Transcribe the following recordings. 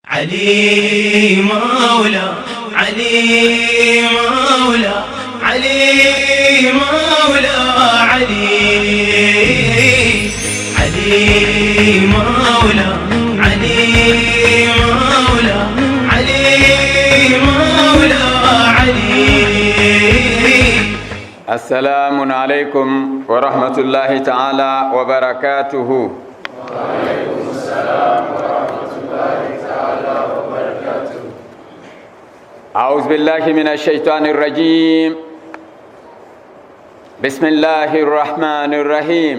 Ali Mawla, Ali Mawla, Ali Mawla, Ali, Ali Mawla, Ali Mawla, Ali Mawla, Ali. السلام عليكم ورحمة الله تعالى وبركاته. وعليكم السلام ورحمة الله تعالى وبركاته. أعوذ بالله من الشيطان الرجيم. بسم الله الرحمن الرحيم.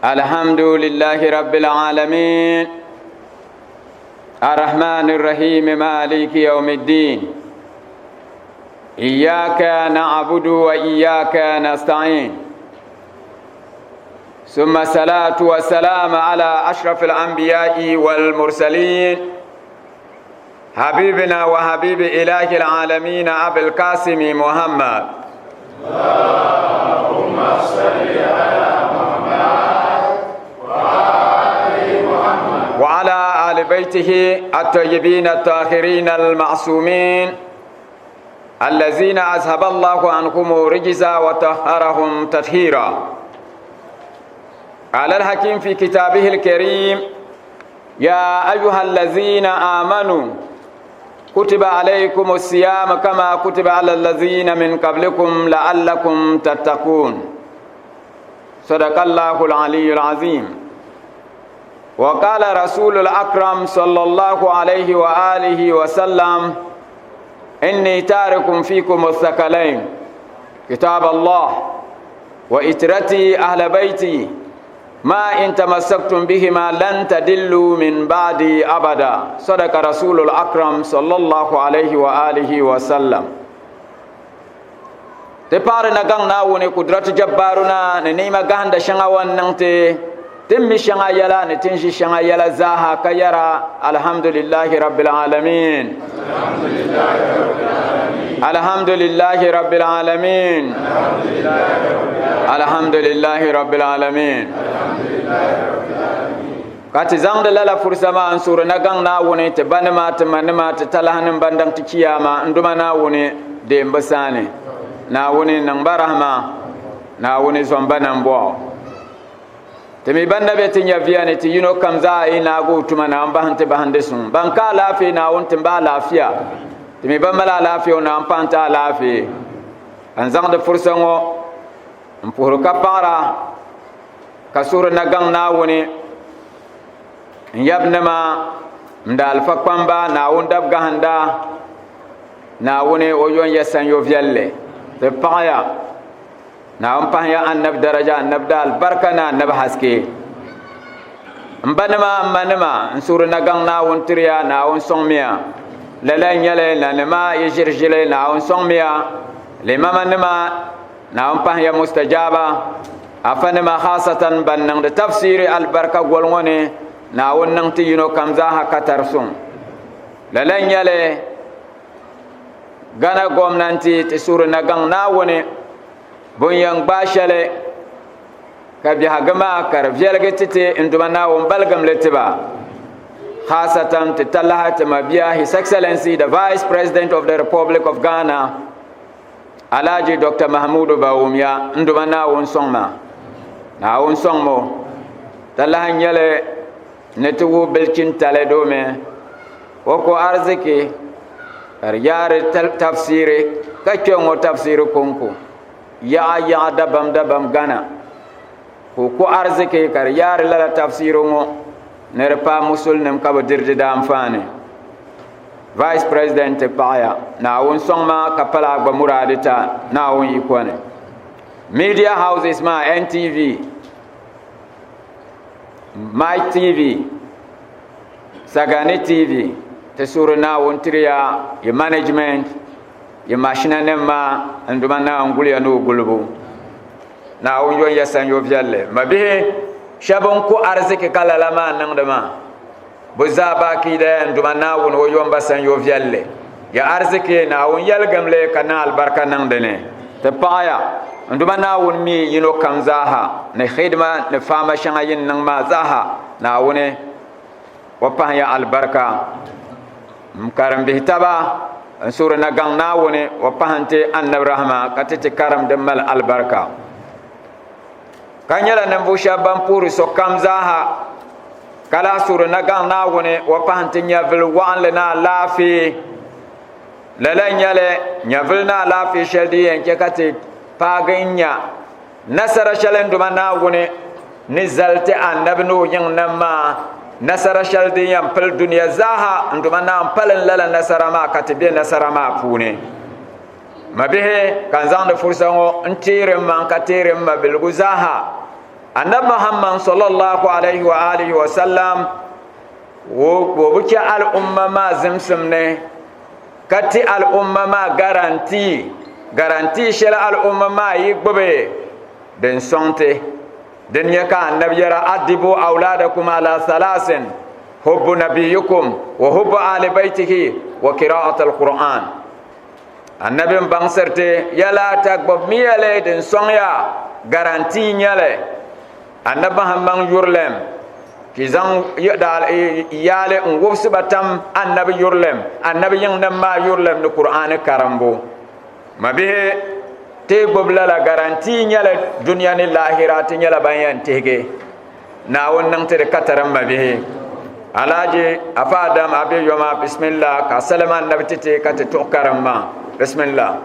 الحمد لله رب العالمين الرحمن الرحيم مالك يوم الدين. إياك نعبد وإياك نستعين. ثم الصلاة والسلام على أشرف الأنبياء والمرسلين حبيبنا وحبيب إله العالمين أبي القاسم محمد. اللهم صل على محمد وآل محمد وعلى آل بيته الطيبين الطاهرين المعصومين الذين أذهب الله عنهم الرجز وطهرهم تطهيرا. قال الحكيم في كتابه الكريم: يا أيها الذين آمنوا كتب عليكم الصيام كما كتب على الذين من قبلكم لعلكم تتقون. صدق الله العلي العظيم. وقال رسول الأكرم صلى الله عليه وآله وسلم: إني تارك فيكم الثقلين، كتاب الله وإترتي أهل بيتي، ما إن تمسكتم بهما لن تدلوا من بعدي أبدا. صدق رسول الأكرم صلى الله عليه وآله وسلم. Ti paɣari na gaŋ Naawuni kudratu jabbaruna ni ni'ima gahinda shɛŋa wan niŋ ti tin mi shɛŋa yɛla ni tin ʒi shɛŋa yɛla zaaha ka yɛra alhamdulillahi rabbil alamin. Alhamdulillahi rabbil alamin. Alhamdulillahi rabbil alamin. Ka ti zaŋdi lala fursa maa n suhuri na gaŋ Naawuni ti banima ti manima ti talahinim ban daŋ ti chiyaama n duma Naawuni deem bi saani. Naawuni niŋ ba rahama. Naawuni zom ba nambɔɣu. Ti mi ban na be ti nyɛviya ni ti yino kam zaa yi naagi o tuma Naawuni bahi nti bahindi suŋ. Ban ka alaafee Naawuni tim ba alaafia. Ti mi ban mali alaafee o Naawuni pahi nti alaafee. Ka n zaŋdi fursa ŋɔ n puhiri ka paɣira ka suhiri na gaŋ Naawuni n yabinima n da alifa kpamba Naawuni dab gahinda Naawuni o yon ya sanyo viɛlli ti paɣaya. Naawuni pahiya annabi daraja, annabi da albarka ni annabi haske. N banima, n manima, n suhuri na gaŋ Naawuni tiriya, Naawuni sɔŋmiya. Lala n-nyɛli nanima yi ʒiri ʒili, Naawuni sɔŋmiya. Limamanima, Naawuni pahiya mustajaaba. Afanima khaasatan ban niŋdi tafsiiri albarka goli ŋɔ ni, Naawuni niŋ ti yino kam zaaha katari suŋ. Lala n-nyɛli Ghana gomnanti ti suhuri na gaŋ Naawuni bun yɛn gbaai shɛli ka biɛhigu maa ka di viɛligi ti ti n Duuma Naawuni baligimli ti ba. Khaasatan ti talahi ti mabia His Excellency the Vice President of the Republic of Ghana Alhaji Dr. Mahmudu Bawumia n Duuma Naawuni sɔŋ ma. Naawuni sɔŋ mo. Talahi n-nyɛli ni ti wuhi bilichintali doomi o ko ariziki ka di yaari tafsiiri ka kpe ŋɔ tafsiiri konko yaɣa yaɣa dabam dabam Ghana ka o ko ariziki ka di yaari lala tafsiiri ŋɔ ni di paai musulinim ka bi diri di daanfaani. Vice President paɣaya Naawuni sɔŋ ma ka pala a gba muraadi ta Naawuni yiko ni. Media houses maa NTV, My TV, Sagani TV, ti suhuri Naawuni tiriya yi management, yi mashina nim maa n duma Naawuni guliya ni o gulibu. Naawuni yon ya sanyo viɛlli. Mabihi shɛba n ku ariziki ka lala maa niŋdi maa. Bɛ zaa baaki daya n duma Naawuni o yon ba sanyo viɛlli. Ya ariziki Naawuni yɛligim li ka niŋ alibarika niŋ di ni. Ti paɣaya n duma Naawuni mi yino kam zaaha ni khidma ni faama shɛŋa yin niŋ maa zaaha Naawuni. O pahiya alibarika. N karimbihi taba n suhuri na gaŋ Naawuni o pahi n-ti Annabi rahama ka ti ti karim din mali alibarika. Ka nyɛla ninvuɣ shɛba ban puhiri sokam zaaha, ka lahi suhuri na gaŋ Naawuni o pahi n-ti nyɛvili waɣinli ni alaafee. Lala n-nyɛ li, nyɛvili ni alaafee shɛli din yɛn chɛ ka ti paagi n-nya Nasara shɛli n Duuma Naawuni ni zali ti Annabi ni o yiŋ nam maa, nasara shɛli din yɛn pili dunia zaaha, n Duuma Naawuni pali n lala nasara maa ka ti be nasara maa puuni. Mabihi, ka n zaŋdi fursa ŋɔ n teeri m maŋ ka teeri m mabiligu zaaha. Annabi Muhammad sallallahu alayhi wa alihi wa sallam o bi chɛ al'umma maa zimsim ni ka ti al'umma maa garantii, garantii shɛli al'umma maa yi gbubi din sɔŋ ti. Din nyɛ ka Annabi yɛra, Addibu awladakum ala thalaasin, hubbu nabiyyikum wa hubbu ahli baytihi wa qira'at al-Qur'an. Annabi n baŋsiri ti yɛla ta gbubimiya li din sɔŋ ya, garantii nyɛli. Annabi Muhammad yurilim ki zaŋ yaali n wubisi ba tam Annabi yurilim, Annabi yiŋnim maa yurilim ni Kur'aani karimbu. Mabihi, ti gbubi lala garantii nyɛla dunia ni lahira ti nyɛla ban yɛn tihigi. Naawuni niŋ ti di katarim mabihi. Alhaji Afa Adam a be yoma, bismillah, ka salima Annabi ti ti ka ti tuɣi karim maa. Bismillah.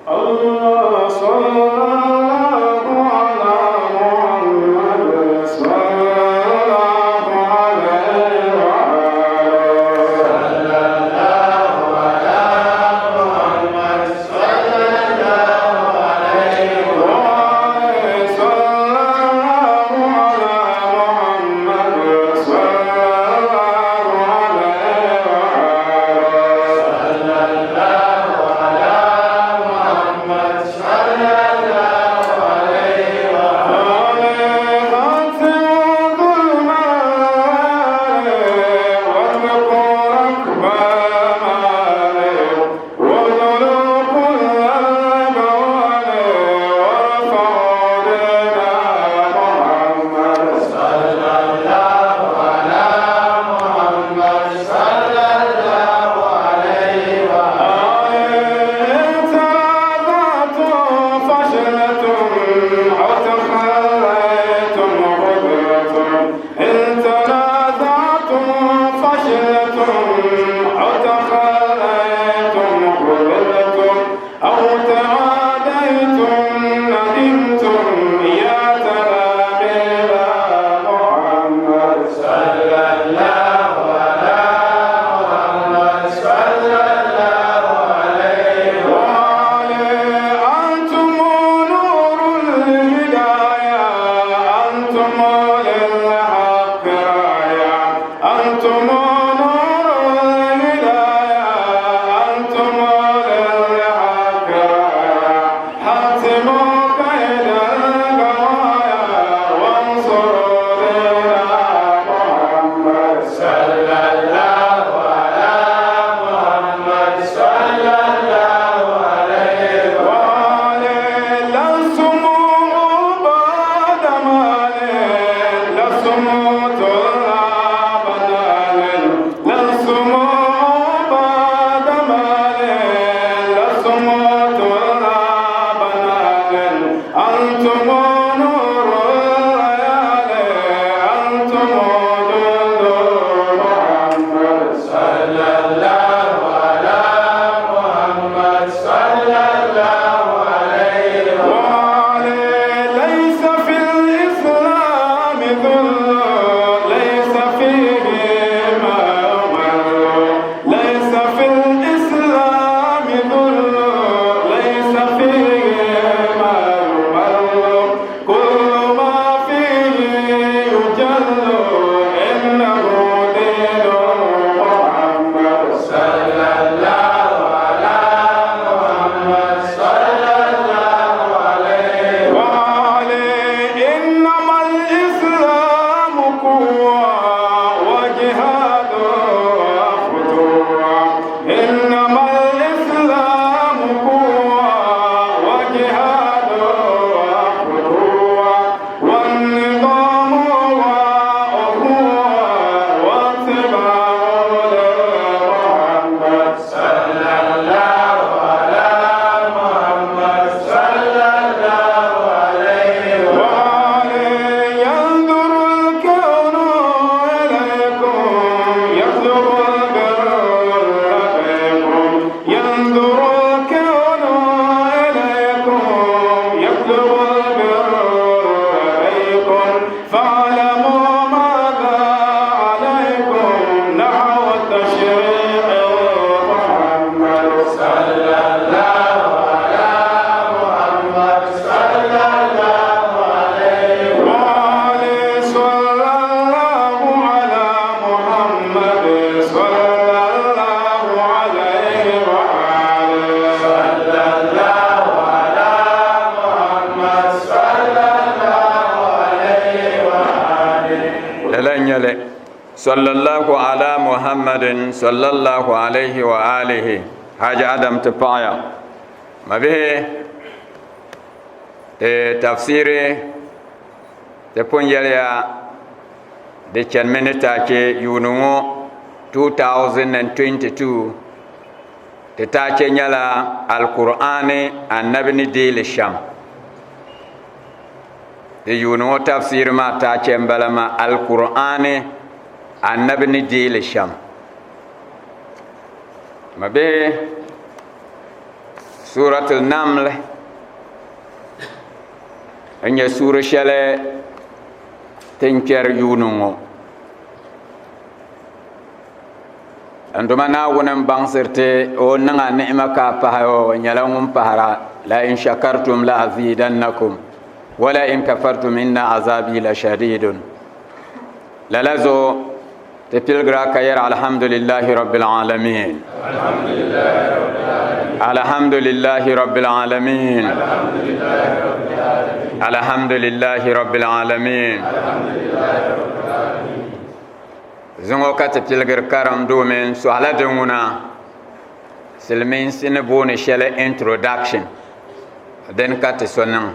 Allah sallallahu ala Muhammad sallallahu alayhi wa Sallallahu ala Muhammad sallallahu alayhi wa sallallahu ala Muhammad sallallahu alayhi wa Sallallahu ala Muhammad sallallahu alayhi wa Sallallahu ala Muhammad sallallahu alayhi wa أو تعاديتم ندمتم يا تلاميذ محمد Sallallahu ala Muhammad sallallahu alayhi wa أنتم نور الهداية أنتم للحق راية أنتم نور الهداية أنتم للحق راية حاتموا كيد الغوايا وانصروا دين محمد Sallallahu ala Muhammad sallallahu alayhi wa لستم عباد مال لستم طلاب دال Sallallahu ala Muhammadin sallallahu alaihi wa alihi. Haji Adam ti paɣaya. Mabihi ti tafsiri ti pun yɛliya di chanimi ni taake yuuni ŋɔ 2022 ti taake nyɛla Alkur'aani annabi ni deeli shɛm. Di yuuni ŋɔ tafsiri maa taake m-bala maa Alkur'aani annabi ni deeli shɛm. Mabihi Suratul Naml n nyɛ suuri shɛli tin kpɛri yuuni ŋɔ. N Duuma Naawuni n baŋsiri ti o niŋ a ni'ima ka a pahi o, o nyɛla ŋun pahira. La in shakartum la azidannakum wa la in kafartum inna azabi la shadidun. Lala zuɣu ti piligira ka yɛri alhamdulillahi rabbil alamin. Alhamdulillahi rabbil alamin. Alhamdulillahi rabbil alamin. Zuŋɔ ka ti piligiri karim domin sɔhila di ŋuna silimiinsi ni booni shɛli introduction din ka ti so niŋ.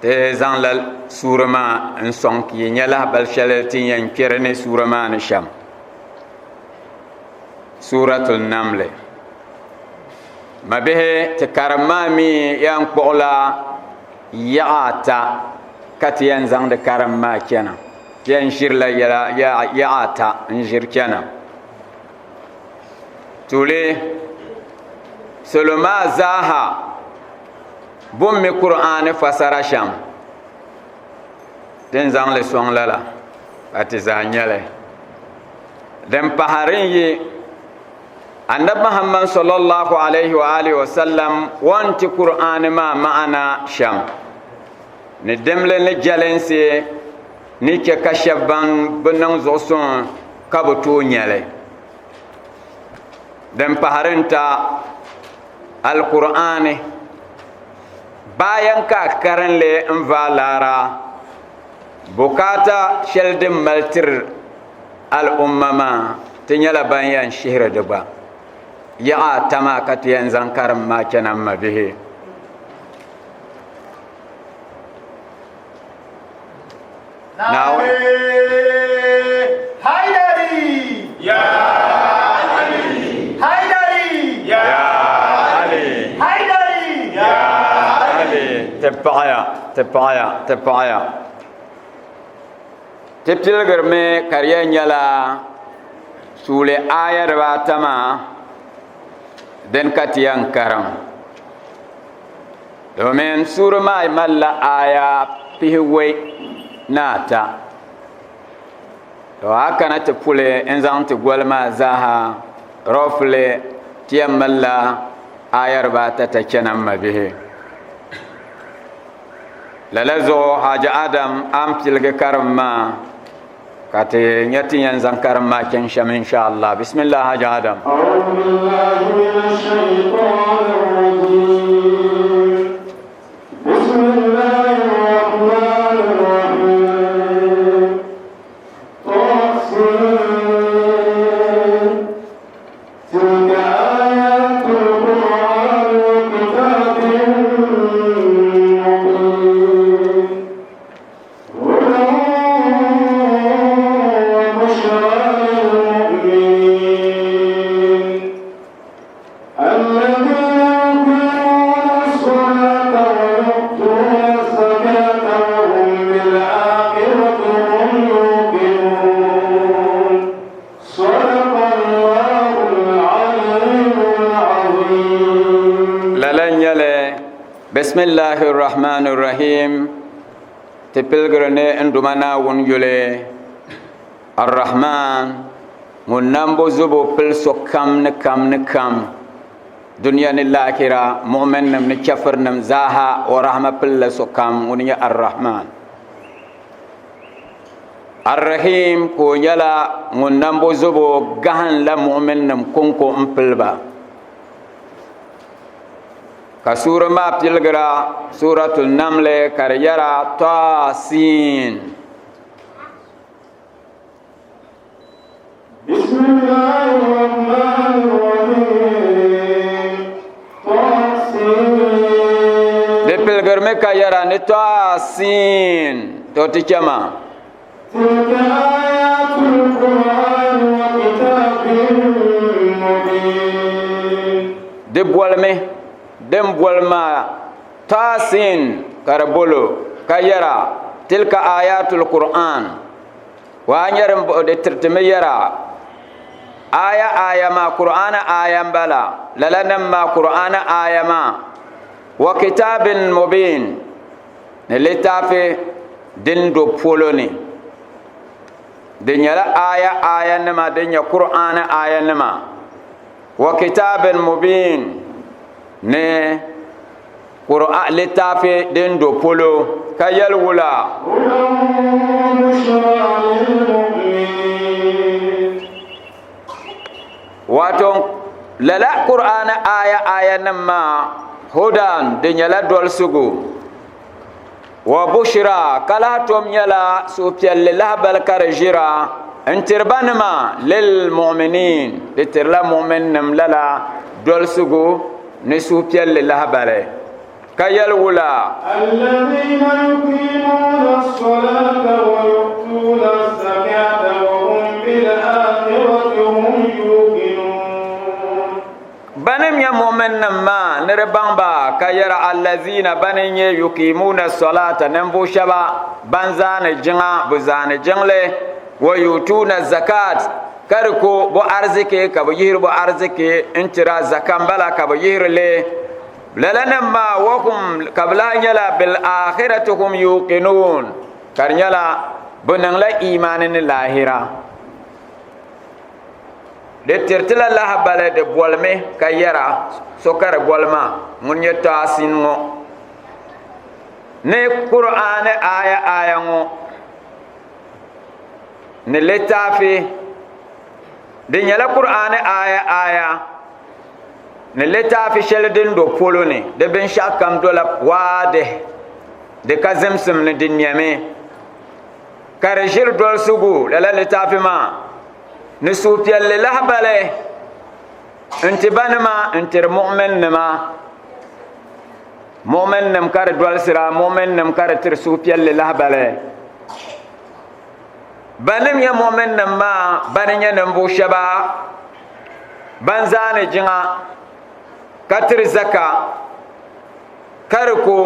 Ti zaŋla suura maa n sɔŋ ka yi nya lahabali shɛli ti yɛn kpɛri ni suura maa ni shɛm. Suuratul Namli. Mabihi ti karim maa mi yɛn kpuɣila yaɣa ata ka ti yɛn zaŋdi karim maa chana. Ti yɛn ʒirila yaɣa ata n ʒiri chana. Tuuli salo maa zaaha bom mi Kur'aani fasara shɛm ti ni zaŋ li sɔŋ lala ka ti zaa nya li. Din pahiri n-yi Annabi Muhammad sallallahu alayhi wa alihi wa sallam o ni ti Kur'aani maa ma'ana shɛm ni dimli ni jɛlinsi ni chɛ ka shɛba ban bi niŋ zuɣusuŋ ka bɛ tooi nya li. Din pahiri n-ta Alkur'aani bayan ka a karinli n vaai laara bukaata shɛli din mali tiri al'umma maa ti nyɛla ban yɛn shihiri di gba yaɣa ata maa ka ti yɛn zaŋ karim maa chana m ma bihi. Naawuni Haidari! Ya Ali! Haidari! Ya Ali! Haidari! Ya Ali! Ti paɣaya, ti paɣaya, ti paɣaya. Ti piligirimi ka di yɛn nyɛla suuli aaya dibaata maa din ka ti yɛn karim. Domin suuri maa malila aaya pihiwei ni ata. To a kana ti puli n-zaŋ ti goli maa zaaha roughly ti yɛn malila aaya dibaata ta chana m mabihi. Lala zuɣu Haji Adam a ni piligi karim maa ka ti nya ti yɛn zaŋ karim maa chaŋ shɛm inshallah. Bismillah Haji Adam. أعوذ بالله من الشيطان الرجيم بسم الله الرحمن الرحيم طاسين تلك آيات القرآن وكتاب مبين هدى وبشرى للمؤمنين الذين يقيمون الصلاة ويؤتون الزكاة وهم بالآخرة هم يوقنون صدق الله العلي العظيم. Lala n-nyɛli Bismillahi Rahmani Rahim ti piligiri ni n Duuma Naawuni yuli Ar-Rahman ŋun nambo zubo pili sokam ni kam ni kam dunia ni laakira mu'minnim ni chɛfirinim zaaha o rahma pilila sokam ŋuni nyɛ Ar-Rahman. Ar-Rahim ka o nyɛla ŋun nambo zubo gahinla mu'minnim kɔŋko m-pili ba. Ka suura maa piligira Suuratul Namli ka di yɛra Taasin. بسم الله الرحمن الرحيم طاسين. Di piligirimi ka yɛra ni tɔasin to ti chɛma. تلك آيات القرآن وكتاب مبين. Di bolimi din boli maa tɔasin ka di bolo ka yɛra tilka ayatul qur'an wa a nyɛri di tiritimi yɛra aya aya maa qur'ana aya n bala lala nim maa qur'ana aya maa wa kitabin mubin ni litaafi din do polo ni di nyɛla aya aya nima din nyɛ qur'ana aya nima wa kitabin mubin ni qur'an litaafi din do polo ka yɛli wula. هدى وبشرى للمؤمنين. Wato lala qur'ana aya aya nim maa hudan di nyɛla dolsigu wa bushra ka lahi tom nyɛla suhupiɛlli lahabali ka di ʒira n tiri ba nima lil mu'minin di tirila mu'min nim lala dolsigu ni suhupiɛlli lahabali ka yɛli wula. الذين يقيمون الصلاة ويؤتون الزكاة وهم بالآخرة هم يوقنون. Banim nyɛ mu'min nim maa ni di baŋ ba ka yɛra allazina bani nyɛ yuqimuna solata ninvuɣu shɛba ban zaani jiŋa bi zaani jiŋli wa yutuna zakat ka di ko bo arziki ka bi yihiri bo arziki n tira zaka n bala ka bi yihiri li lala nim maa wahum ka bi lahi nyɛla bil akhirati hum yuqinun ka di nyɛla bi niŋla imaani ni lahira. Di tiritila lahabali di bolimi ka yɛra so ka di boli maa ŋun nyɛ taasin ŋɔ ni qur'ani aya aya ŋɔ ni litaafi di nyɛla qur'ani aya aya ni litaafi shɛli din do polo ni di binshaɣu kam dola waadih di ka zimsim ni di nɛmi ka di ʒiri dolsigu lala litaafi maa ni suhupiɛlli lahabali n ti ba nima n tiri mu'min nima mu'min nim ka di dolsira mu'min nim ka di tiri suhupiɛlli lahabali banim nyɛ mu'min nim maa bani nyɛ ninvuɣu shɛba ban zaani jiŋa ka tiri zaka ka di ko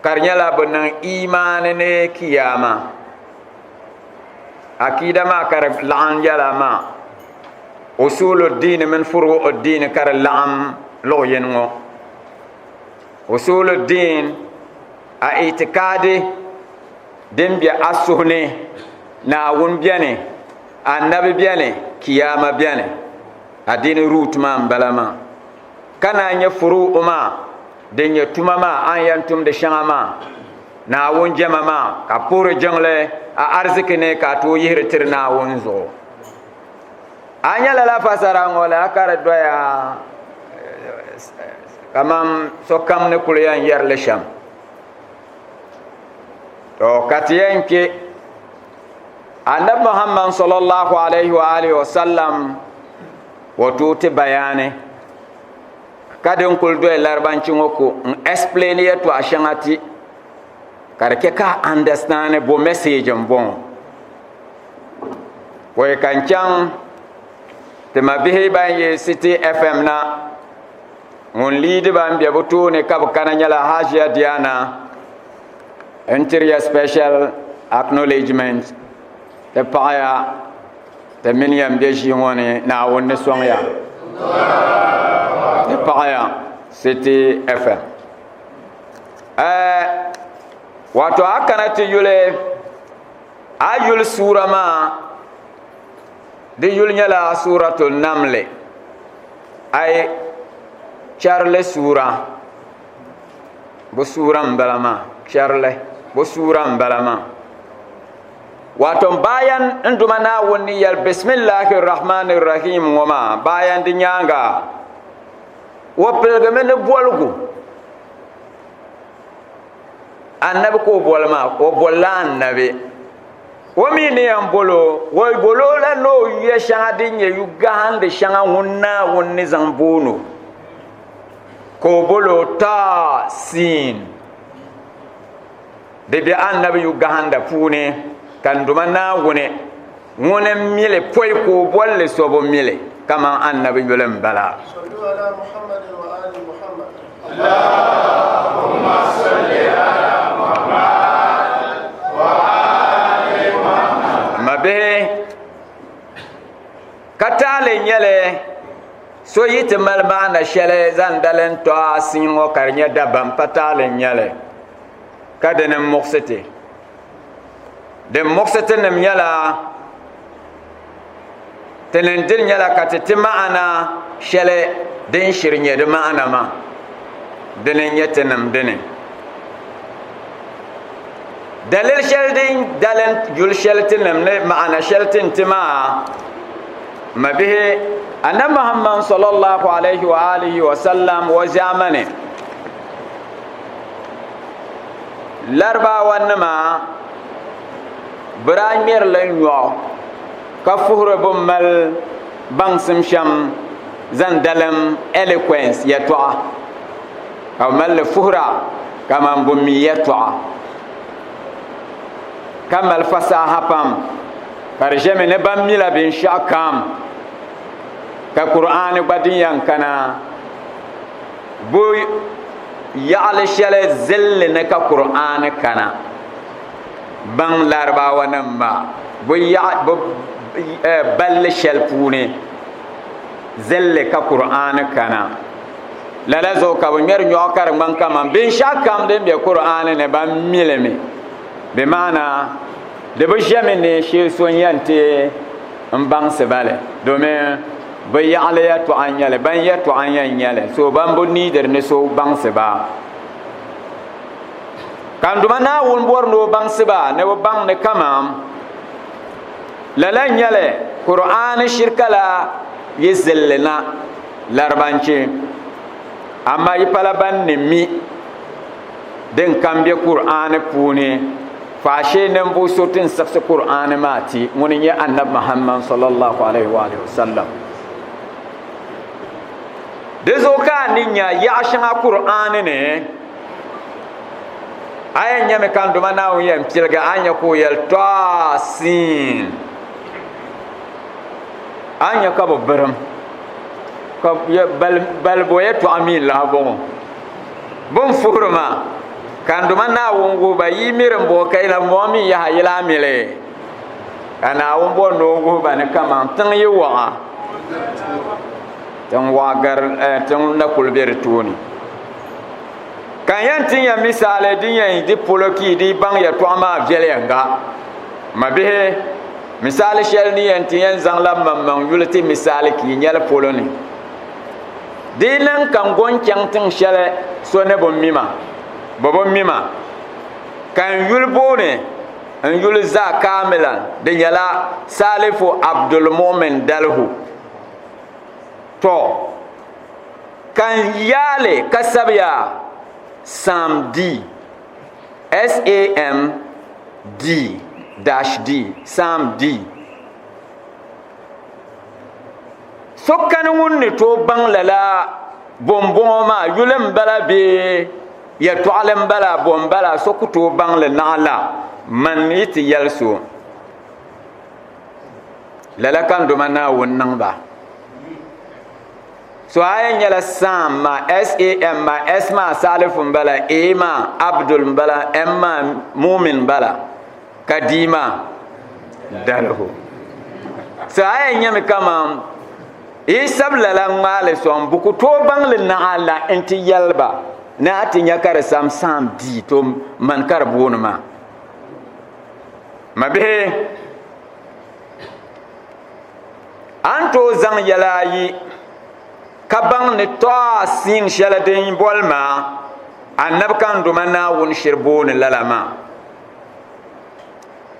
ka di nyɛla bi niŋ imaani ni kiyama akida maa ka di laɣim yɛla maa usulu diini mini furu'u diini ka di laɣim luɣu yini ŋɔ usulu diin a itikadi din bɛ a suhu ni Naawuni bɛni annabi bɛni kiyama bɛni adiini root maa n bala maa ka naan nyɛ furu'u maa din nyɛ tuma maa an yɛn tumdi shɛŋa maa Naawuni jɛma maa ka puhiri jiŋli a ariziki ni ka a tooi yihiri tiri Naawuni zuɣu a nyɛ lala fasara ŋɔ la ka di doya kaman sokam ni kuli yɛn yɛrili shɛm to ka ti yɛn kpe annabi Muhammad sallallahu alaihi wa alihi wa sallam wa tooi ti bayani ka din kuli doya laribanchi ŋɔ ko n explain yɛltɔɣa shɛŋa ti ka di chɛ ka understand bo message n bɔŋɔ pɔi ka n chaŋ ti ma bihi ban yi City FM na ŋun liidi ban bɛ bi tooni ka bi kana nyɛla Hajia Diana n tiriya special acknowledgement ti paɣaya ti mini yɛn bɛ ʒii ŋɔ ni Naawuni ni sɔŋ ya ti paɣaya City FM. Wato a kana ti yuli a yuli suura maa di yuli nyɛla suuratul namli ai charili suura bu suura n bala maa charili bu suura n bala maa wato bayan n duma Naawuni ni yɛli bisimilahi rahmani rahim ŋɔ maa bayan di nyaanga o piligimi ni boligu annabi ka o boli maa o bolila annabi. O mi ni yɛn bolo o bolo la ni o yuya shɛŋa din nyɛ yu gahindi shɛŋa ŋun Naawuni ni zaŋ boon o ka o bolo Ta Sin. Di be annabi yu gahinda puuni ka n Duuma Naawuni ŋuni m mili pɔi ka o bolli so bi mili kaman annabi yuli m bala. Mabihi, ka taali nyɛli so yi ti mali maana shɛli zaŋ dali n-tɔ a siin ŋɔ ka di nyɛ dabam, pa taali n-nyɛli ka dini m-muɣisi ti. Din muɣisi ti nim nyɛla ti ni dini nyɛla ka ti ti maana shɛli din shiri nyɛ di maana maa dini n-nyɛ ti nim dini. Dalili shɛli din dalim yuli shɛli ti nim ni maana shɛli ti ni ti maa mabihi Annabi Muhammad sallallahu alaihi wa alihi wa sallam o ʒaamani Laribaawa nima bɛ daa ŋmɛrila nyɔɣu ka fuhiri bɛ ni mali baŋsim shɛm zaŋ dalim eloquence yɛltɔɣa ka bɛ mali li fuhira kaman bɛ mi yɛltɔɣa ka mali fasaha pam ka di ʒɛmi ni ban mila binshɛɣu kam ka Kur'aani gba din yɛn kana bɛ yaɣili shɛli zilli ni ka Kur'aani kana baŋ Laribaawa nim maa bɛ yaɣa bɛ balli shɛli puuni zilli ka Kur'aani kana lala zuɣu ka bɛ ŋmɛri nyɔɣu ka di ŋmani kaman binshɛɣu kam din be Kur'aani ni ban mili mi bɛ maana di bi ʒɛmi ni shee so n-yɛn ti n baŋsi ba li domin bɛ yaɣili yɛltɔɣa n-nyɛ li, ban yɛltɔɣa n-yɛn nyɛ li, so ban bi niidiri ni so baŋsi ba. Ka n Duuma Naawuni bɔri ni o baŋsi ba ni bɛ baŋ ni kaman lala n-nyɛ li, Kur'aani shirika la yi zilli na Laribanchi, amaa yi pala ban ni mi din kam be Kur'aani puuni. Faashee ninvuɣ so ti ni siɣisi Kur'aani maa ti, ŋuni n-nyɛ Annabi Muhammad sallallahu alaihi wa alihi wasallam. Di zuɣu ka a ni nya yaɣa shɛŋa Kur'aani ni, a yɛn nyami ka n Duuma Naawuni yɛn piligi a nya ka o yɛli Tɔɔsiin. A nya ka bɛ birim, ka balibo yɛtɔɣa mi n-lahi bɔŋɔ. Bɛ ni fuhiri maa, ka n Duuma Naawuni wuhi ba, Yi miri m-bɔŋɔ ka yi lan bɔŋɔ mi yaha, yi lahi mi li? Ka Naawuni bɔri ni o wuhi ba ni kaman tiŋ yi wɔɣa, tiŋ wɔɣa gari tiŋ na kuli be di tooni. Ka n yɛn tin ya misaali din yɛn di polo ka yi di baŋ yɛtɔɣa maa viɛlyɛŋga. Mabihi, misaali shɛli ni yɛn ti yɛn zaŋla mmaŋmaŋ yuli ti misaali ka yi nya li polo ni. Di yi niŋ ka n go n-chaŋ tiŋ shɛli so ni bi mi ma, bɛ bi mi ma, ka n yuli booni n yuli zaa kaamilan, di nyɛla Salifu Abdulmumin Dalhu. Tɔ! Ka n yaali ka sabiya Samdi, S-A-M-D dash D, Samdi. So kani ŋun ni tooi baŋ lala bɔmbɔŋɔ maa yuli m-bala bee yɛtɔɣili m-bala bɔ m-bala, so ku tooi baŋ li naɣila man yi ti yɛli so. Lala ka n Duuma Naawuni niŋ ba. So a yɛn nyɛla Sam maa, S-A-M maa, S maa Salifu m-bala, A maa Abdul m-bala, M maa Mumin m-bala. Ka di maa daligu. So a yɛn nyɛmi kaman yi sabi lala ŋmaali sɔŋ bɛ ku tooi baŋ li naɣila nti yɛli ba ni a ti nya ka di sam saam di to mani ka di booni maa. Mabihi, a ni tooi zaŋ yɛla ayi ka baŋ ni tɔa siin shɛli din boli maa Annabi ka n Duuma Naawuni shiri booni lala maa.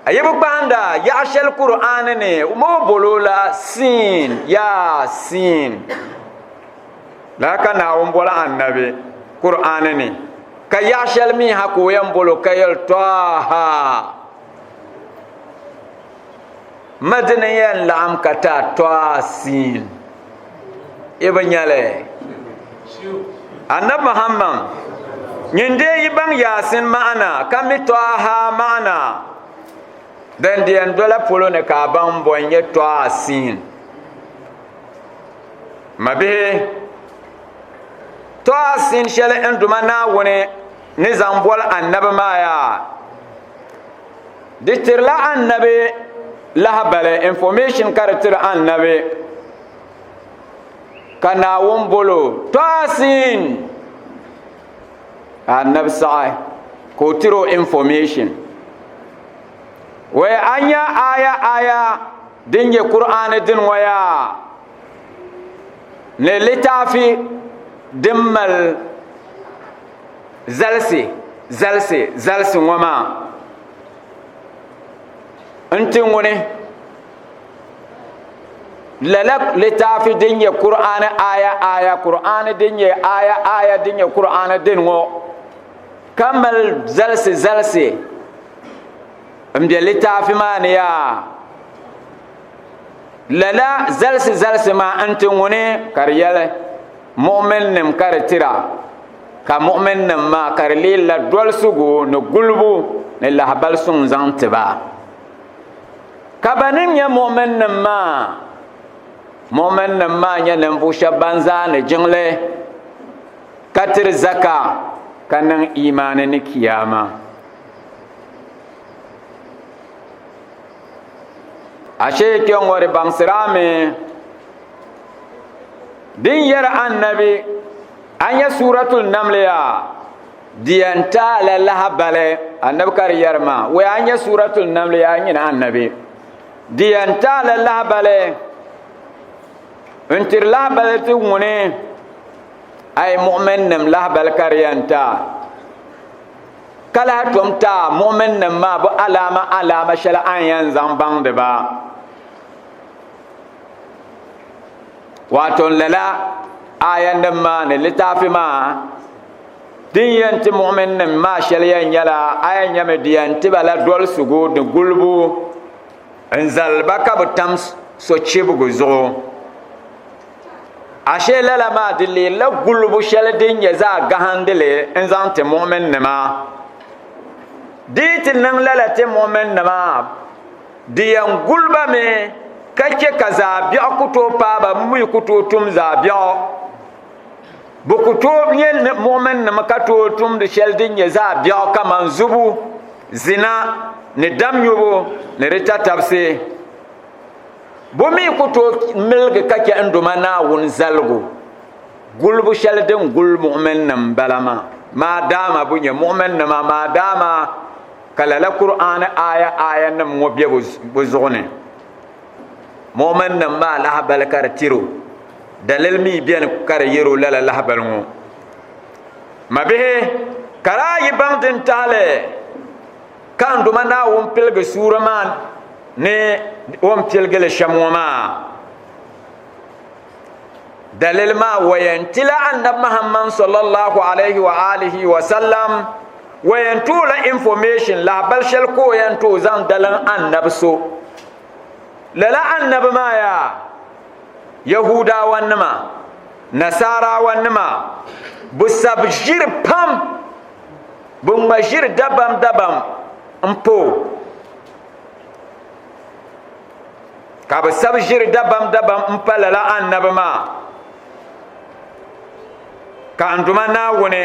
A yi bi kpahinda yaɣa shɛli Kur'aani ni, o boli o la Siin, Yaa Siin. Lala ka Naawuni boli Annabi Kur'aani ni, ka yaɣa shɛli mi ha ka o yɛn boli o ka yɛli Tɔha. Ma dini yɛn laɣim ka ti a tɔasiin. I bi nya li. Annabi Muhammad, nyin dee yi baŋ Yaasin ma'ana ka mi Tɔha ma'ana, din di yɛn dola polo ni ka a baŋ bɔ n-nyɛ Tɔasiin. Mabihi, Tɔasiin shɛli n Duuma Naawuni ni zaŋ boli Annabi maa yaa, Di tirila Annabi lahabali, information, ka di tiri Annabi, ka Naawuni boli o, Tɔasiin! Ka Annabi saɣi ka o tiri o information. Wai a nya aya aya din nyɛ Kur'aani dini ŋɔ yaa ni litaafi din mali zalisi zalisi zalisi ŋɔ maa n-ti ŋuni lala litaafi din nyɛ Kur'aani aya aya Kur'aani din nyɛ aya aya din nyɛ Kur'aani din ŋɔ ka mali zalisi zalisi n be litaafi maa ni yaa lala zalisi zalisi maa n-ti ŋuni ka di yɛli mu'minnim ka di tira ka mu'minnim maa ka di leei la dolsigu ni gulibu ni lahabali suŋ zaŋ ti ba. Ka bannim nyɛ mu'minnim maa? Mu'minnim maa nyɛ ninvuɣ shɛba ban zaani jiŋli ka tiri zaka ka niŋ iimaani ni Kiyaama. Ashee kpe ŋɔ di baŋsirami Din yɛri Annabi, A nya Suuratul Namli yaa? Di yɛn ti a la lahabali, Annabi ka di yɛri maa, Wɛ a nya Suuratul Namli yaa nyini Annabi? Di yɛn ti a la lahabali n-tiri lahabali ti ŋuni a yi muɣiminnim lahabali ka di yɛn ti a, ka lahi tom ti a muɣiminnim maa bɛ alaama alaama shɛli a ni yɛn zaŋ baŋdi ba. Wato lala aayanim maa ni litaafi maa din yɛn ti muɣiminnim maa shɛli yɛn nyɛla a yɛn nyami di yɛn ti ba la dolsigu ni gulibu n-zali ba ka bɛ tam sochibigi zuɣu. Ashee lala maa di leerila gulibu shɛli din nyɛ zaɣ gahindili n-zaŋ ti muɣiminnima. Di yi ti niŋ lala ti muɣiminnima, Di yɛn guli ba mi ka chɛ ka zaɣ biɛɣu ku tooi paai ba, bɛ mi ku tooi tum zaɣ biɛɣu. Bɛ ku tooi nyɛ muɣiminima ka tooi tumdi shɛli din nyɛ zaɣ biɛɣu kaman zubu, zina, ni dam nyubu ni di tatabisi. Bɛ mi ku tooi miligi ka chɛ n Duuma Naawuni zaligu gulibu shɛli din guli muɣiminima m-bala maa, maadaama bɛ nyɛ muɣiminima, maadaama Ka lala Kur'aani aaya aayanim ŋɔ be bɛ zuɣu ni. Mu'minnim maa lahabali ka di tiri o, dalili mi beni ka di yɛri o lala lahabali ŋɔ. Mabihi, ka daa yi baŋ din tahili ka n Duuma Naawuni piligi suura maa ni o ni piligi li shɛm ŋɔ maa, Dalili maa wayan ti la Annabi Muhammad sallallahu alaihi wa alihi wa sallam wayan ti o la information lahabali shɛli ka o yɛn tooi zaŋ dalim Annabi so. Lala Annabi maa yaa Yahudawa nima, Nasarawa nima bɛ sabi ʒiri pam, bɛ ŋma ʒiri dabam dabam m pa o. Ka bɛ sabi ʒiri dabamdabam m-pa lala annabi maa, ka n Duuma Naawuni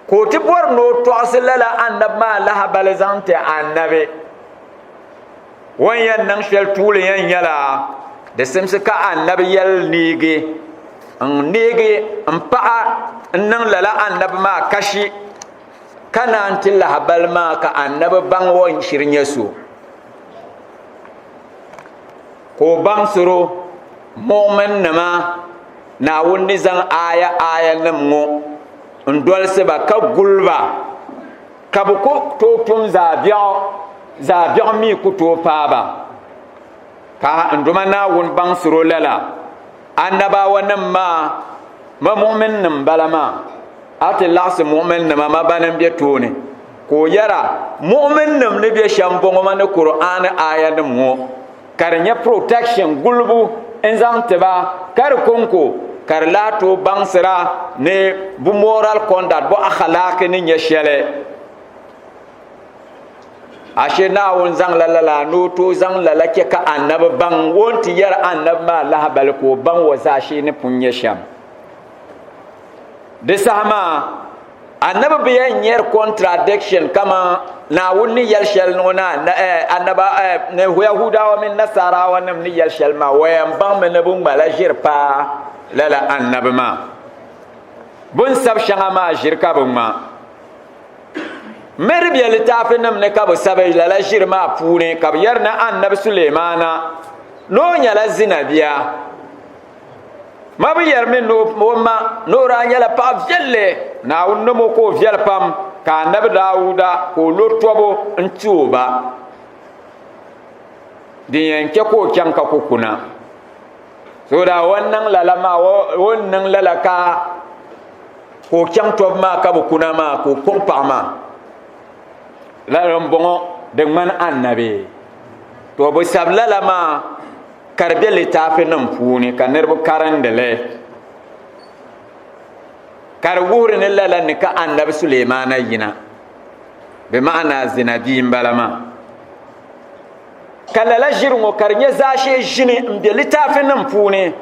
ka o ti bɔri ni o tɔɣisi lala annabi maa lahabali zaŋ ti annabi. O ni yɛn niŋ shɛli tuuli yɛn nyɛla di simsi ka annabi yɛli neegi n-neegi m-paɣa n-niŋ lala annabi maa kashi, ka naan ti lahabali maa ka annabi baŋ o ni shiri nyɛ so. Ka o baŋsir o, Mu'minnima, Naawuni ni zaŋ aaya aayanim ŋɔ n-dolsi ba ka guli ba, ka bɛ ku tooi tum zaɣibiɛɣu, zaɣibiɛɣu mi ku tooi paai ba. Ka n Duuma Naawuni baŋsir o lala, Annabawanim maa, ma mu'minnim bala maa, a ti laɣisi mu'minnima ma bani m-be tooni. Ka o yɛra, Mu'minnim ni be shɛm m-bɔŋɔ ma ni Kur'aani aayanim ŋɔ, Ka di nyɛ protection gulibu n zaŋ ti ba, ka di konko ka di lahi tooi baŋsira ni bu moral conduct, bu akhlaqi ni nyɛ shɛli. Ashe Naawuni zaŋla lala ni o tooi zaŋ lala chɛ ka anabi baŋ o ni ti yɛri anabi maa lahabali ka o baŋ o zaashee ni pun nyɛ shɛm. Di saha maa anabi bi yɛn nyɛri contradiction kaman Naawuni ni yɛli shɛli ni o ni anaba ni Yahudawa mini Nasarawa nim ni yɛli shɛli maa, o yɛn baŋmi ni bɛ ŋmala ʒiri paai lala anabi maa. Bɛ ni sabi shɛŋa maa ʒiri ka bɛ ŋma. Mi di be litaafinim ni ka bɛ sabi lala ʒiri maa puuni ka bɛ yɛri ni anabi Sulemaana ni o nyɛla zinabia. Ma bi yɛrimi ni o ma ni o daa nyɛla paɣ viɛlli, Naawuni ni mo ka o viɛli pam, ka Anabi Daawuda ka o lo tɔbu n-ti o ba din yɛn chɛ ka o chaŋ ka ku kuna. So daa o ni niŋ lala maa, o ni niŋ lala ka o chaŋ tɔbu maa ka bi kuna maa, ka o kpuɣi paɣ maa. Lala m-bɔŋɔ, di ŋmani anabi. To bɛ sabi lala maa ka di be litaafinim puuni ka niriba karindi li, ka di wuhiri ni lala ni ka Anabi Sulemaana yina, bɛ maana zina bia m-bala maa. Ka lala ʒiri ŋɔ ka di nyɛ zaashee ʒini m-be litaafinim puuni,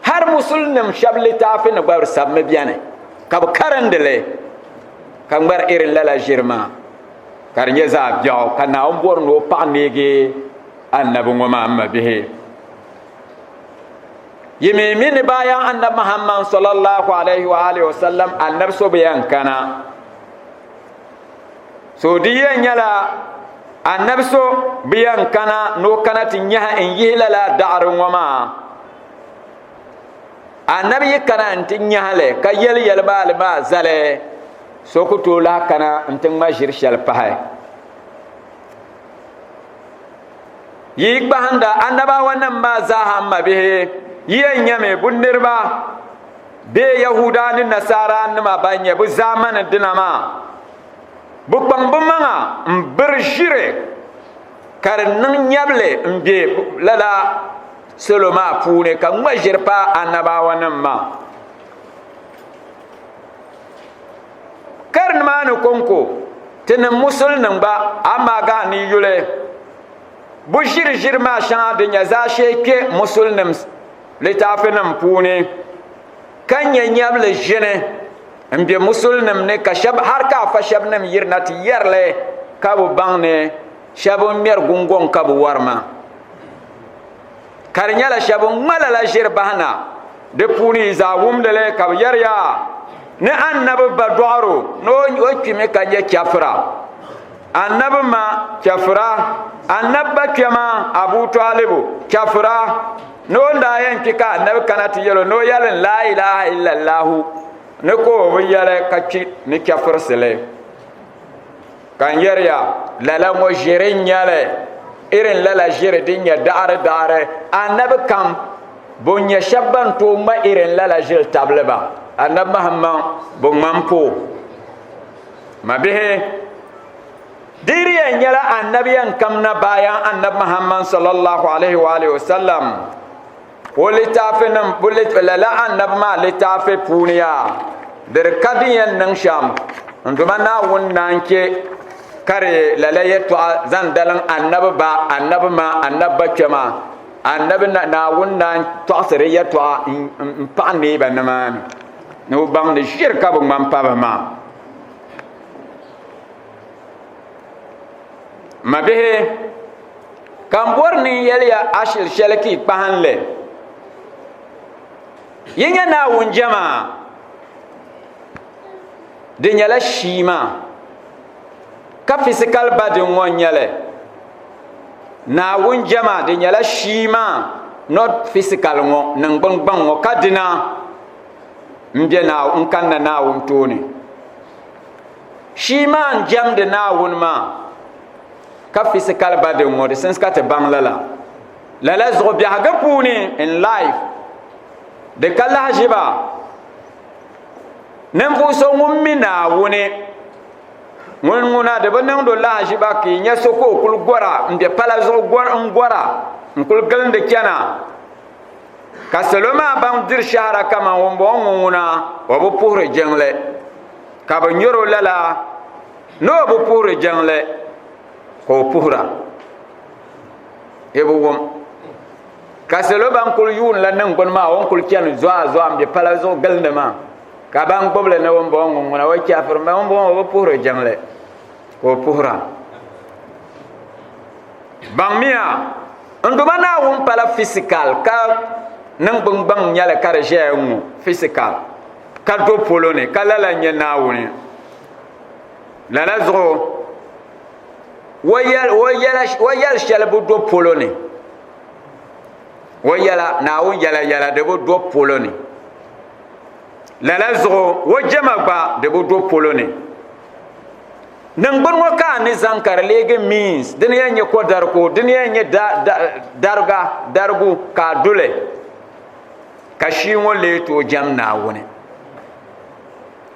hali musulinim shɛba litaafi ni gba di sabimi beni ka bɛ karindi li ka ŋmari irin lala ʒiri maa ka di nyɛ zaɣ biɛɣu ka Naawuni bɔri ni o paɣ neegi Annabi ŋɔ maa m mabihi, yi mi mi ni bayan Annabi Muhammad sallallahu alaihi wa alihi wa sallam annabi so bi yɛn kana. So di yɛn nyɛla annabi so bi yɛn kana ni o kana ti nyahi n yihi lala daɣiri ŋɔ maa. Annabi yi kana n ti nyahi li ka yɛli yɛlimaali maa zali, so ku tooi lahi kana n ti ŋma ʒiri shɛli pahi. Yi kpahinda annabawanim maa zaaha m mabihi, yi yɛn nyami bɛ niriba bee Yahuuda ni Nasaaranima ban nyɛ bɛ zaamani dina maa, bɛ kpaŋ bɛ maŋa m-biri ʒiri ka di niŋ nyabili m-be lala salo maa puuni ka ŋma ʒiri paai annabawanim maa. Ka di nimaani kɔŋko, tinim Musulinim gba, amaa gaa ni yuli bɛ ʒiri ʒiri maa shɛŋa din nyɛ zaashee kpe Musulinim litaafinim puuni, ka nyɛ nyɛbili ʒini m-be Musulinim ni ka shɛba hali ka afa shɛba nim yirina ti yɛri li ka bi baŋ ni shɛba n-ŋmɛri gungɔŋ ka bi wari maa. Ka di nyɛla shɛba ŋ-ŋma lala ʒiri bahi na di puuni yi zaa wumdi li ka bɛ yɛri ya ni Annabi ba dɔɣiro ni o kpimi ka nyɛ chɛfira. Annabi ma chɛfira, Annabi ba kpɛma Abu Tɔalibu chɛfira ni o ni daa yɛn kpi ka Annabi kana ti yɛl o ni o yɛli n laa ilaaha illallahu ni ka o bi yɛli ka kpi ni chɛfirisili. Ka n yɛri ya, lala ŋɔ ʒiri n-nyɛ li, irin lala ʒiri din nyɛ daɣiri daɣiri. Anabi kam, bɛ nyɛ shɛba ban tooi ŋma irin lala ʒili tabili ba. Anabi Muhammad bi ŋma m-pa o. Mabihi, di di yɛn nyɛla anabi yɛn kamina bayan Anabi Muhammad sallallahu alaihi wa alihi wa sallam o litaafi nim lala anabi maa litaafi puuni yaa di di ka din yɛn niŋ shɛm n duma Naawuni naan chɛ ka di lala yɛtɔɣa zaŋ dalim anabi ba anabi ma anabi ba kpɛma anabi Naawuni naan tɔɣisi di yɛtɔɣa n paɣi neei ba nimaani ni bi baŋ ni ʒiri ka bi ŋma m-pa ba maa. Mabihi, ka n bɔri ni n yɛli ya ashili shɛli ka yi kpahim li. Yi nya Naawuni jɛma, di nyɛla shii maa, ka physical body ŋɔ n-nyɛ li. Naawuni jɛma, di nyɛla shii maa, not physical ŋɔ, niŋgbun gbaŋ ŋɔ, ka dina m-be n kanna Naawuni tooni. Shii maa n-jɛmdi Naawuni maa. Ka physical body ŋɔ di since ka ti baŋ lala. Lala zuɣu biɛhigu puuni in life di ka lahaʒiba ninvuɣu so ŋun mi Naawuni ŋun ŋuna di bi niŋdi o lahaʒiba ka yi nya so ka o kuli gɔra m-be pala zuɣu n gɔra. N kuli gilindi chana ka salo maa ban diri shahara kaman ŋumbɔŋɔ ŋɔ ŋuna o bi puhiri jiŋli, ka bɛ nyari o lala ni o bi puhiri jiŋli ka o puhira. Yi bi wum. Ka salo ban kuli yuunila niŋgbuni maa o ni kuli chani zɔa zɔa m-be pala zuɣu gilindi maa, ka ban gbubi li ni ŋumbɔŋɔ ŋɔ ŋuna o chɛfiri ma, ŋumbɔŋɔ o bi puhiri jiŋli ka o puhira. Baŋmiya, n Duuma Naawuni pala physical ka niŋgbun gbaŋ nyɛli ka di ʒɛya ŋ-ŋɔ physical ka do polo ni ka lala n-nyɛ Naawuni. Lala zuɣu o yɛli shɛli bi do polo ni, o yɛla Naawuni yɛla yɛla di bi do polo ni. Lala zuɣu o jɛma gba di bi do polo ni. Niŋgbuni ŋɔ ka a ni zaŋ ka di leegi means, di ni yɛn nyɛ kɔdariko, di ni yɛn nyɛ dariga, darigu ka a duli ka shii ŋɔ leei tooi jɛm Naawuni.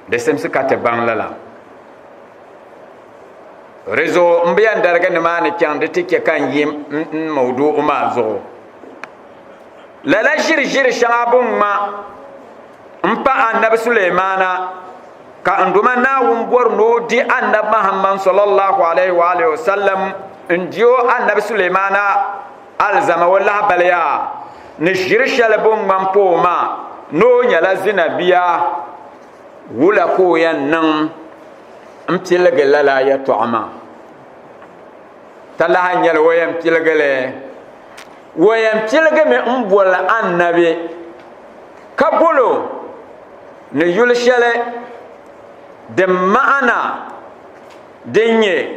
Di simsi ka ti baŋ lala. Di zuɣu m bi yɛn darigi nimaani chaŋ di ti chɛ ka n yi n mauduɣu maa zuɣu. Lala ʒiriʒiri shɛŋa bɛ ŋma m-pa Annabi Suleimana ka n Duuma Naawuni bɔri ni o di Annabi Muhammad sallallahu alaihi wa alihi wa sallam n-di o Annabi Suleimana alizama o lahabaliya ni ʒiri shɛli bɛ ŋma m-pa o maa ni o nyɛla zina bia, wula ka o yɛn niŋ m-piligi lala yɛtɔɣa maa? Talahi n-nyɛli o yɛn piligi li O yɛn piligimi m-boli Annabi ka bol o ni yuli shɛli din ma'ana din nyɛ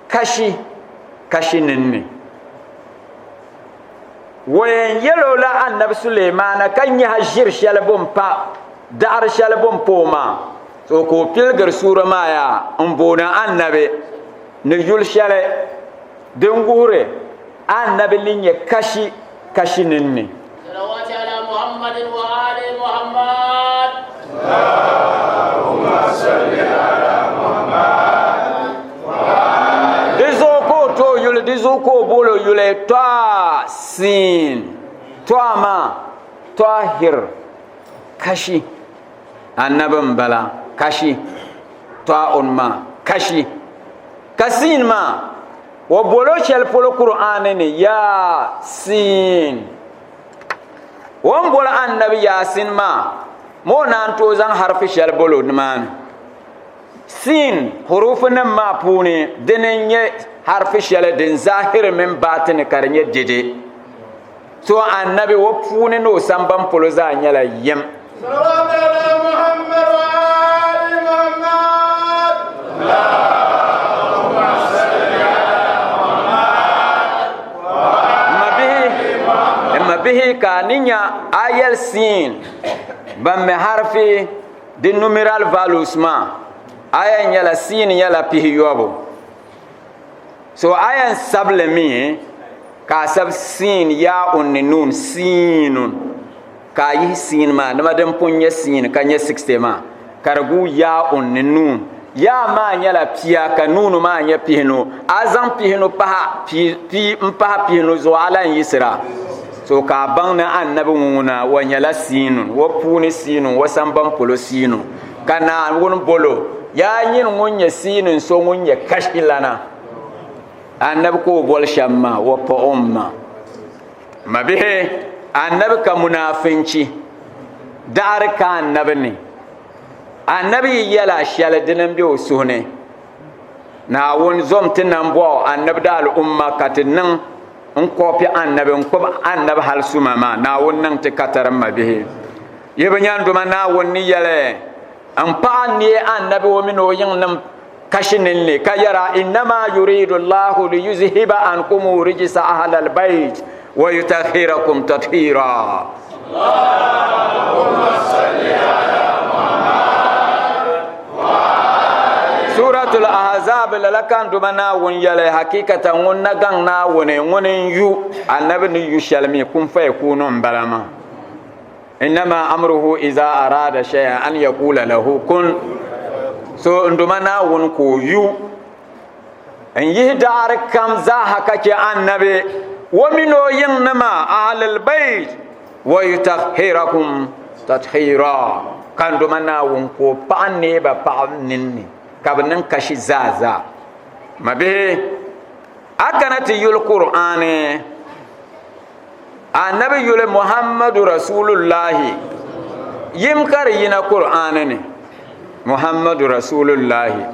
kashi kashi ninni. O yɛn yɛl o la Annabi Suleimana ka nyahi ʒiri shɛli bɛ ni pa daɣiri shɛli bɛ ni pa o maa. So ka o piligiri suura maa yaa m-booni Annabi ni yuli shɛli din wuhiri Annabi ni nyɛ kashi kashi ninni. Salawati ala Muhammadin wa ali Muhammad. Allahumma salli ala Muhammad wa ali. Di zuɣu ka o tooi yuli, di zuɣu ka o booli o yuli Tɔa Siin. Tɔa maa, Tɔahir, kashi. Annabi m-bala, kashi. Tɔa un maa, kashi. Ka siin maa, o boli o shɛli polo Kur'aani ni Yaasiin. O ni boli Annabi Yaasin maa, ma o naan tooi zaŋ harfi shɛli boli o nimaani. Siin hurufu nim maa puuni dini n-nyɛ harfi shɛli din zahiri mini baatini ka di nyɛ dede. So Annabi o puuni ni o sambani polo zaa nyɛla yim. Salawat ala Muhammad wa ali Muhammad. Allahumma salli ala Muhammad wa ali Muhammad. M mabihi ka a ni nya a yɛli siin ban mi harfi di numeral values maa, a yɛn nyɛla siin nyɛla pihiyɔbu. So a yɛn sabili mi ka a sabi siin yaa un ni nuun siinun ka a yihi siin maa dama din pun nyɛ siin ka nyɛ 60 maa ka di guui yaa un ni nuun. Yaa maa nyɛla pia ka nuunu maa nyɛ pihinu. A zaŋ pihinu pahi pi m pahi pihinu zuɣu a lan yiɣisira. So ka a baŋ ni annabi ŋɔ ŋuna o nyɛla siinun, o puuni siinun, o sambani polo siinun. Ka Naawuni bol o, Yaa nyini ŋun nyɛ siinin so ŋun nyɛ kashilana. Annabi ka o boli shɛm maa, o pa o ma. Mabihi, annabi ka munaafinchi, daɣiri ka annabi ni. Annabi yi yɛl a shɛli, dini m-be o suhu ni. Naawuni zom ti nambɔɣu annabi daal'umma ka ti niŋ n-kɔpi annabi n-kpubi annabi hal suma maa. Naawuni niŋ ti katari m mabihi. Yi bi nya n Duuma Naawuni ni yɛli, N paɣa n-neei Annabi o mini o yiŋnim kashi ninni, ka yɛra, Innama yuridu Allahu liyuzhiba ankumu rijsa ahlal bayt wa yutahhirakum tathira. Allahumma salli ala Muhammad wa ali. Suratul Ahzab lala ka n Duuma Naawuni yɛli, Hakikatan ŋun na gaŋ Naawuni, ŋuni n-yu Annabi ni yu shɛli mi, kun fayakunu m-bala maa. Innama amruhu iza arada shay'an an yaqula lahu kun. So n Duuma Naawuni ka o yu n yihi daɣiri kam zaaha ka chɛ Annabi. O mini o yiŋnima, Ahlul Bayt, wa yutahhirakum tathira, ka n Duuma Naawuni ka o paɣi neei ba paɣaba ninni ka bɛ niŋ kashi zaa zaa. Mabihi, a kana ti yuli Kur'aani, Anabi yuli Muhammadu Rasulullahi, yim ka di yina Kur'aani ni, Muhammadu Rasulullahi.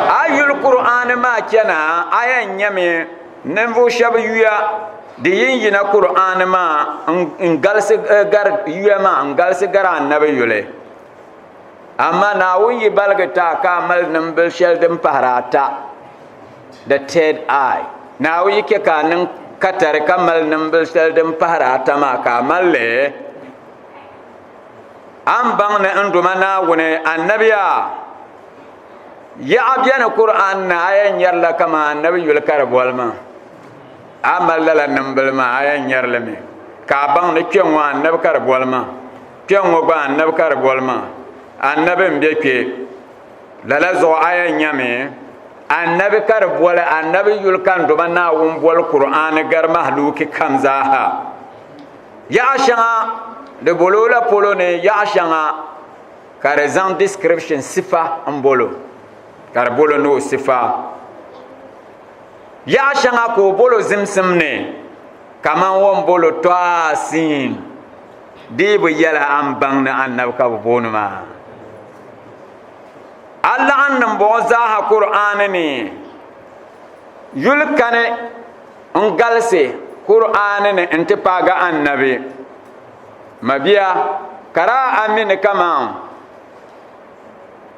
A yuli Kur'aani maa chana, a yɛn nyami ninvuɣ shɛba yuya di yin yina Kur'aani maa n galisi gari yuya maa n galisi gari Anabi yuli. Amaa Naawuni yi baligi ti a ka a mali nimbil shɛli din pahiri ata, the third eye. Naawuni yi chɛ ka a niŋ katari ka mali nimbil shɛli din pahiri ata maa ka a mali li, a ni baŋ ni n Duuma Naawuni anabiya yaɣa beni Kur'an ni a yɛn nyarila kaman anabi yuli ka di boli maa. A mali lala nimbili maa a yɛn nyari li mi ka a baŋ ni kpe ŋɔ anabi ka di boli maa. Kpɛŋŋo gba annabi ka di boli maa, annabi n-be kpe. Lala zuɣu a yɛn nyami annabi ka di boli, annabi yuli ka n Duuma Naawuni boli Kur'aani gari mahaluuki kam zaaha. Yaɣa shɛŋa di boli o la polo ni, yaɣa shɛŋa ka di zaŋ description, sifa, m-boli o, ka di boli o ni o sifa. Yaɣa shɛŋa ka o boli o zimsim ni, kaman o ni boli o Tɔasiin. Di yi bi yɛla a ni baŋ ni annabi ka bɛ booni maa. A laɣim nimbɔŋɔ zaaha Kur'aani ni, yuli kani n-galisi Kur'aani ni nti paagi annabi. Mabia, ka daa a mi ni kaman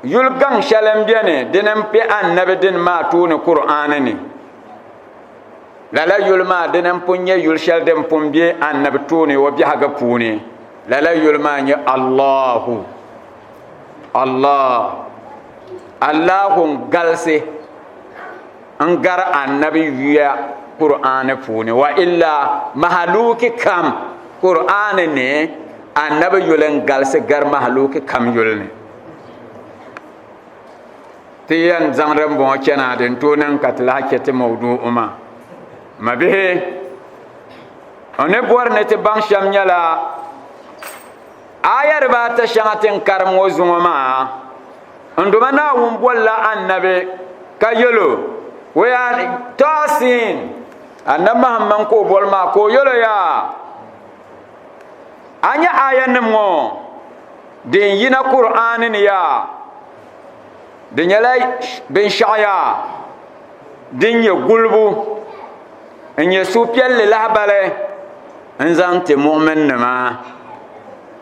yuli gaŋ shɛli m-beni dini m-pe annabi dini maa tooni Kur'aani ni. Lala yuli maa dini m-pun nyɛ yuli shɛli din pun be Annabi tooni o biɛhigu puuni. Lala yuli maa nyɛ Allahu. Allah. Allahu n-galisi n-gari Annabi yuya Kur'aani puuni. Wa illa mahaluki kam Kur'aani ni Annabi yuli n-galisi gari mahaluki kam yuli ni. Ti yɛn zaŋ din bɔŋɔ chana din tooi niŋ ka ti lahi chɛ ti mawdu'u maa. Mabihi, n ni bɔri ni ti baŋ shɛm nyɛla aya dibaata shɛŋa ti ni karim ŋɔ zuŋɔ maa, n Duuma Naawuni bolila Annabi ka yɛl o, o yaa Tɔasiin, Annabi Mahamman ka o boli maa, ka o yɛl o yaa, A nya aayanim ŋɔ din yina Kur'aani ni yaa, di nyɛla binshɛɣu yaa din nyɛ gulibu n-nyɛ suhupiɛlli lahibali n-zaŋ ti mu'minnima.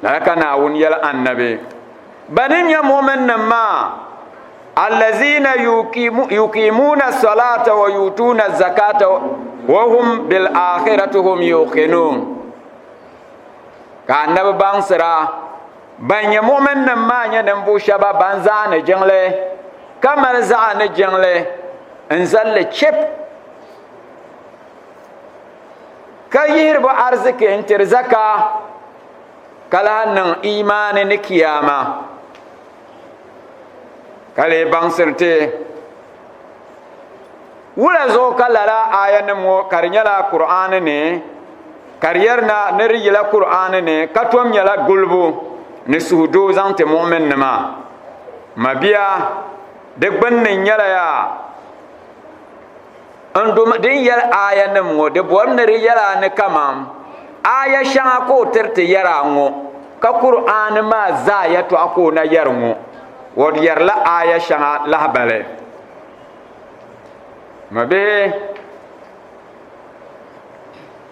Lala ka Naawuni yɛli Annabi, Bani n-nyɛ mu'minnim maa? Allazina yuqiimuna as-salata wa yu'tuna az-zakata wa hum bil-akhirati hum yuqinun. Ka Annabi baŋsira, Ban nyɛ mu'minnim maa nyɛ ninvuɣ shɛba ban zaani jiŋli, ka mali zaɣa ni jiŋli n-zali li chip, ka yihiri bɛ ariziki n-tiri zaka, ka lahi niŋ imaani ni Kiyaama, ka leei baŋsiri ti. Wula zuɣu ka lala aayanim ŋɔ ka di nyɛla Kur'aani ni, ka di yɛri na ni di yila Kur'aani ni, ka tom nyɛla gulibu ni suhudoo zaŋ ti mu'minnima? Mabia, di gbunni nyɛla yaa? N Duuma, din yɛli aayanim ŋɔ, di bɔrimi ni di yɛl a ni kaman aaya shɛŋa ka o tiri ti yɛr a ŋɔ, ka Kur'aani maa zaa yɛtɔɣa ka o na yɛri ŋɔ, o yɛrila aaya shɛŋa lahibali. Mabihi,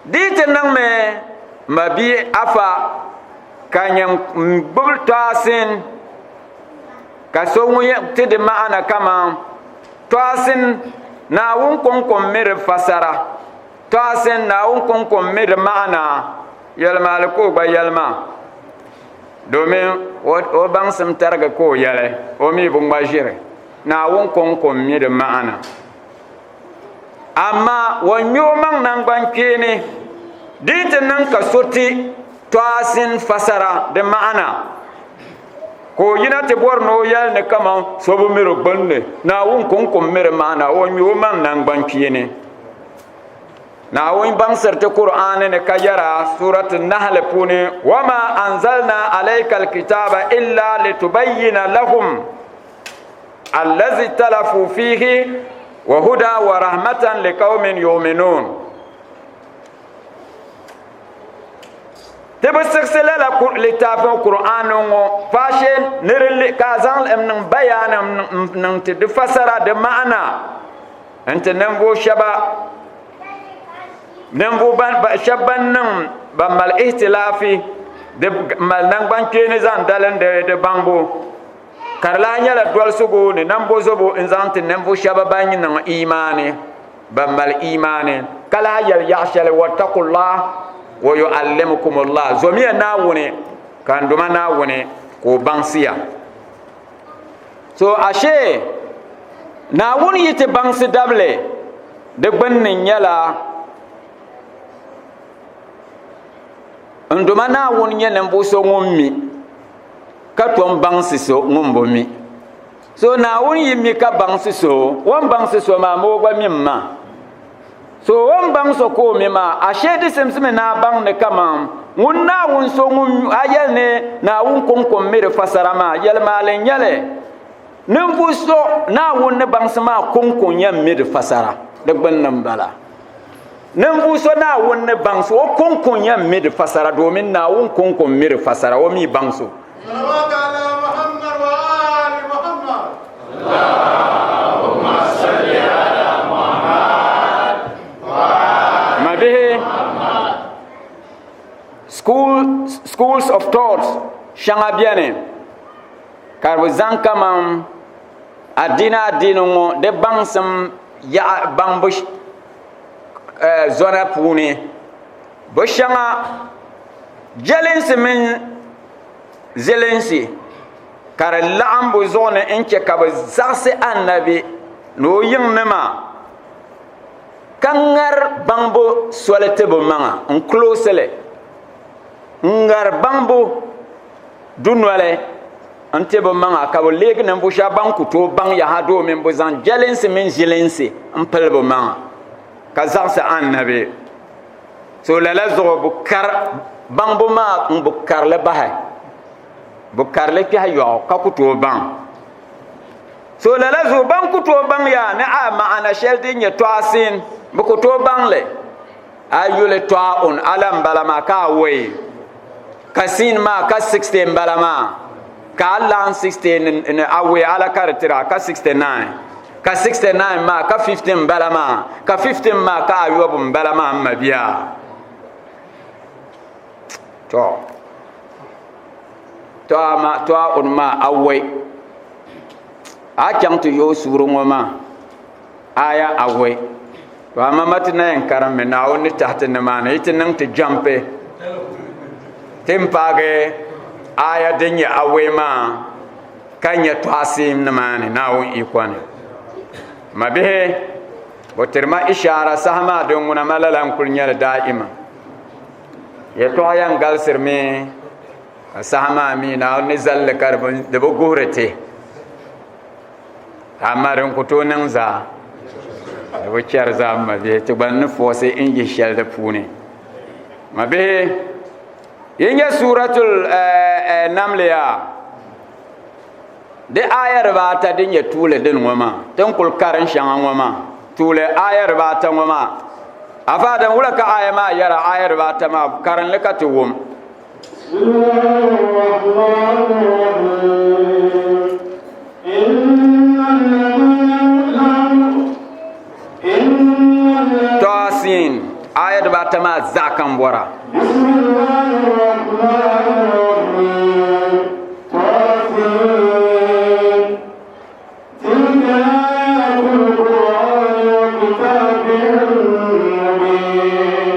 di yi ti niŋmi mabia afa ka nyɛ n-gbubi tɔasin ka so ŋun ti di maana kaman tɔasin Naawuni kɔŋko m-mi di fasara, tɔasin Naawuni kɔŋko m-mi di maana, yɛlimaŋli ka o gba yɛli maa domin o baŋsim tarigi ka o yɛli, o mi bi ŋma ʒiri. Naawuni kɔŋko m-mi di maana. Amaa o ŋme o maŋ naŋgbankpeeni di yi ti niŋ ka so ti tɔasin fasara di maana. Ka o yina ti bɔri ni o yɛli ni kaman so bi mi di gbunni, Naawuni kɔŋko m-mi di maana, o ŋme o maŋ naŋgbankpeeni. Naawuni baŋsiri ti Kur'aani ni ka yɛra Suurati Nahli puuni, Wama anzalna alayka alkitaaba illa litubayyina lahum allazi ikhtalafu fihi wa huda wa rahmatan liqawmin yu'minun. Ti bi siɣisi lala litaafi Kur'aani ŋɔ faashee ni di li ka a zaŋ li niŋ bayaani n-niŋ ti di fasara di ma'ana n-ti ninvuɣ shɛba ninvuɣ shɛba ban niŋ ban mali ihtilaafi di mali naŋgbankpeeni zaŋ dalim di baŋbu ka di lahi nyɛla dolisigu ni nambozobo n-zaŋ ti ninvuɣ shɛba ban niŋ imaani. Ban mali imaani ka lahi yɛli yaɣ shɛli, Wattaqullaah wa yu'allimukumullaah, Zomiya Naawuni ka n Duuma Naawuni ka o baŋsi ya. So ashee Naawuni yi ti baŋsi dabili, di gbunni nyɛla n Duuma Naawuni nyɛ ninvuɣ so ŋun mi ka tom baŋsi so ŋun bi mi. So Naawuni yi mi ka baŋsi so, o ni baŋsi so maa mi o gba mimi maa. So o ni baŋ so ka o mi maa, ashee di simsimi ni a baŋ ni kaman ŋun Naawuni so ŋun a yɛli ni Naawuni kɔŋko m-mi di fasara maa, yɛlimaali n-nyɛ li. Ninvuɣ so Naawuni ni baŋsi maa kɔŋko n-yɛn mi di fasara, di gbunni m-bala. Ninvuɣ so Naawuni ni baŋsi o kɔŋko n-yɛn mi di fasara domin Naawuni kɔŋko m-mi di fasara, o mi baŋ so. Salawat ala Muhammad wa ali Muhammad. Allahumma salli ala Muhammad wa Mabihi school, schools of thought shɛŋa beni ka bɛ zaŋ kaman adiini adiini ŋɔ di baŋsim yaɣa baŋbu zona puuni bɛ shɛŋa jɛlinsi mini zilinsi ka di laɣim bɛ zuɣu ni n-chɛ ka bɛ zaɣisi Annabi ni o yiŋnima, ka ŋari baŋbu soli ti bɛ maŋa n-close li, n-ŋari baŋbu dunoli n-ti bɛ maŋa ka bɛ leegi ninvuɣ shɛba ban ku tooi baŋ yaha domin bɛ zaŋ jɛlinsi mini zilinsi m-pili bɛ maŋa ka zaɣisi Annabi. So lala zuɣu bɛ kari baŋbu maa n bi karili bahi bɛ karili kpɛhi yɔɣu ka ku tooi baŋ so lala zuɣu ban ku tooi baŋ yaa ni a maana shɛli din nyɛ tɔɣasin bɛ ku tooi baŋ li a yuli tɔɣa-un ala n bala maa ka a wei ka siin maa ka 60 n bala maa ka a laɣim 60 ni a wei ala ka di tira ka 69 Ka 69 maa ka 15 m-bala maa, ka 15 maa ka ayɔbu m-bala maa m mabia. To, to ama, to a un maa awɔi. A chaŋ ti yooi suuri ŋɔ maa, aya awɔi. To ama ma ti na yɛn karimmi Naawuni ni tahi ti nimaani yi ti niŋ ti jampi ti ni paagi aya din nyɛ awɔi maa. Ka nya tɔɣisim nimaani Naawuni iko ni. Mabihi, bɛ tiri ma ishaara saha maa din ŋuna ma lala n-kuli nyɛli daaima. Yɛtɔɣa yɛn galisirimi ka saha maa mi Naawuni ni zali li ka di bi guhiri ti. Amaa din ku tooi niŋ zaa, di bi chɛri zaa mabihi, ti gba ni fɔɔsi n-yihi shɛli di puuni. Mabihi, Yi nya Suuratul Namli yaa? Di aaya dibaata din nyɛ tuuli dini ŋɔ maa, ti ni kuli karim shɛŋa ŋɔ maa, tuuli aaya dibaata ŋɔ maa. Afa Adam, wula ka aaya maa yɛra? Aaya dibaata maa, karim li ka ti wum. Tɔɔsin, aaya dibaata maa zaɣ kam bɔra.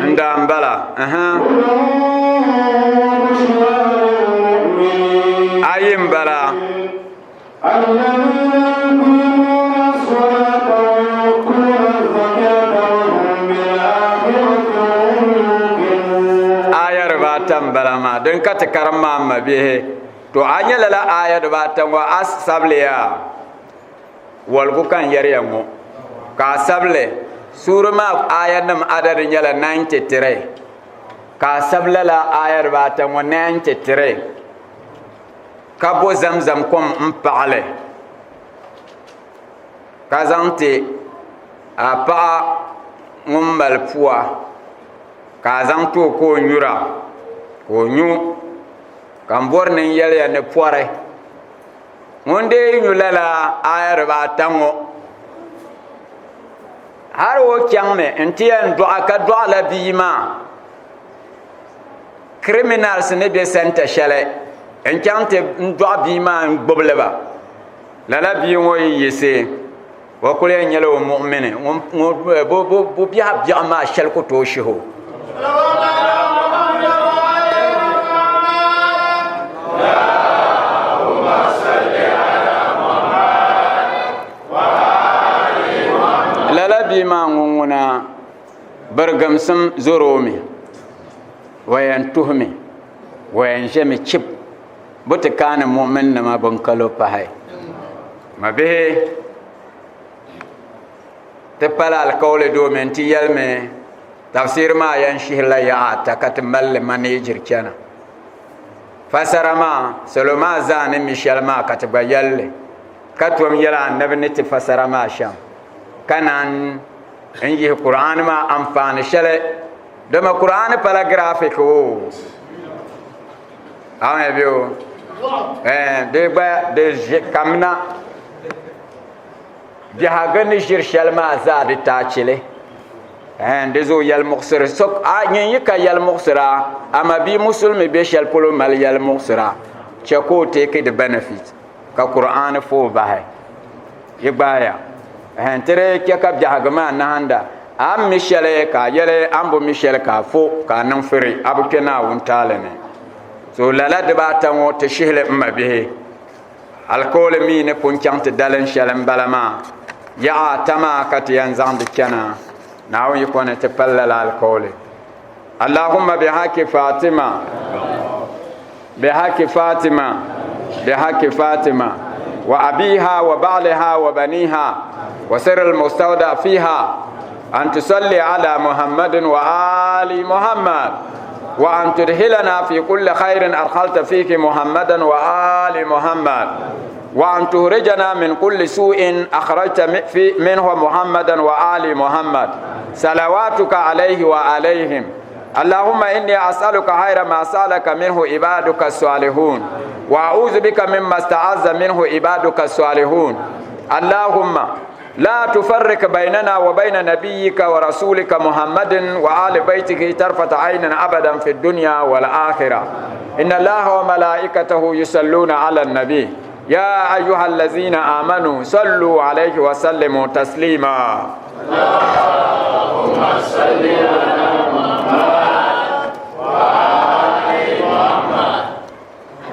N daa n bala. Ayi n bala. Aya dibaata n bala maa din ka ti karim maa m mabihi. To a nyɛ lala aya dibaata ŋɔ a sabili ya waligu ka n yɛriya ŋɔ ka a sabili suuri maa aya nim adadi nyɛla 93 ka a sabi lala aya dibaata ŋɔ 93 ka bo zamzam kom n paɣali ka zaŋ ti a paɣa ŋun mali pua ka a zaŋ ti o ka o nyura ka o nyu ka n bori ni n yɛliya ni pɔri ŋun dee nyu lala aya dibaata ŋɔ hali o chaŋmi n ti yɛn dɔɣi ka dɔɣila bia maa criminals ni be santa shɛli n chaŋ ti dɔɣi bia maa n gbubili ba lala bia ŋɔ yi yiɣisi o kuli yɛn nyɛla o muɣumini bo biɛhi biɛɣu maa shɛli ku tooi shihi o. Lala bia maa ŋun ŋuna birigimsim zɔri o mi, o yɛn tuhimi, o yɛn ʒɛmi chib bɛ ti kaani muɣuminnima bɛn kalo pahi. Mabihi, ti pala alikauli doomi nti yɛlimi tafsiri maa yɛn shihirila yaɣa ata ka ti mali li maneejiri chana. Fasara maa, salo maa zaa ni mi shɛli maa ka ti gba yɛli li, ka tom yɛli Annabi ni ti fasara maa shɛm, ka naan n yihi Kur'aani maa anfaani shɛli, dama Kur'aani pala graphic o. A mi o, di gba di kamina biɛhigu ni ʒiri shɛli maa zaa di taachili. Di zuɣu yɛlimuɣisiri so a nyin yi ka yɛlimuɣisira a ma bia musulimi be shɛli polo mali yɛlimuɣisira chɛ ka o take the benefit ka Kur'aani fooi bahi. Yi gbaaya ti di chɛ ka biɛhigu maa nahinda a ni mi shɛli ka a yɛli a ni bi mi shɛli ka a fo ka a niŋ firi a bi kpe Naawuni taali ni. So lala dibaata ŋɔ ti shihili m mabihi alikauli mi ni pun chaŋ ti dalim shɛli m-bala maa. Yaɣa ata maa ka ti yɛn zaŋdi chana. Naawuni yiko ni ti pali lala alikauli. Allahumma bihaki Fatima, bihaki Fatima, bihaki Fatima wa abiha wa ba'liha wa baniha wa sirri al-mustawda fiha an tusalli ala Muhammadin wa ali Muhammad wa an tudkhilana fi kulli khairin adkhalta fihi Muhammadan wa ali Muhammad wa an tuhrijana min kulli su'in akhrajta minhu Muhammadan wa ali Muhammad salawatuka alayhi wa alayhim. Allahumma inni as'aluka khayra ma sa'alaka minhu ibaduka as-salihun wa a'udhu bika mimma ista'azza minhu ibaduka as-salihun. Allahumma la tufarriq baynana wa bayna nabiyyika wa rasulika Muhammadin wa ali baytihi tarfata aynin abadan fi dunya wal akhirah. Inna Allaha wa malaikatahu yusalluna ala an-nabi ya ayyuhallazina amanu sallu alayhi wa sallimu taslima. Allahumma salli ala Muhammad wa ali Muhammad.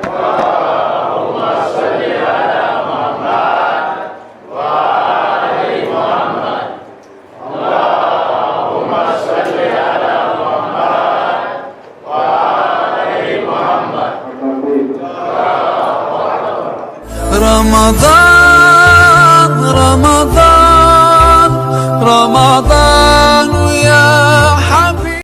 Allahumma salli ala Muhammad wa ali Muhammad. Allahumma salli ala Muhammad wa ali Muhammad. Ramadan.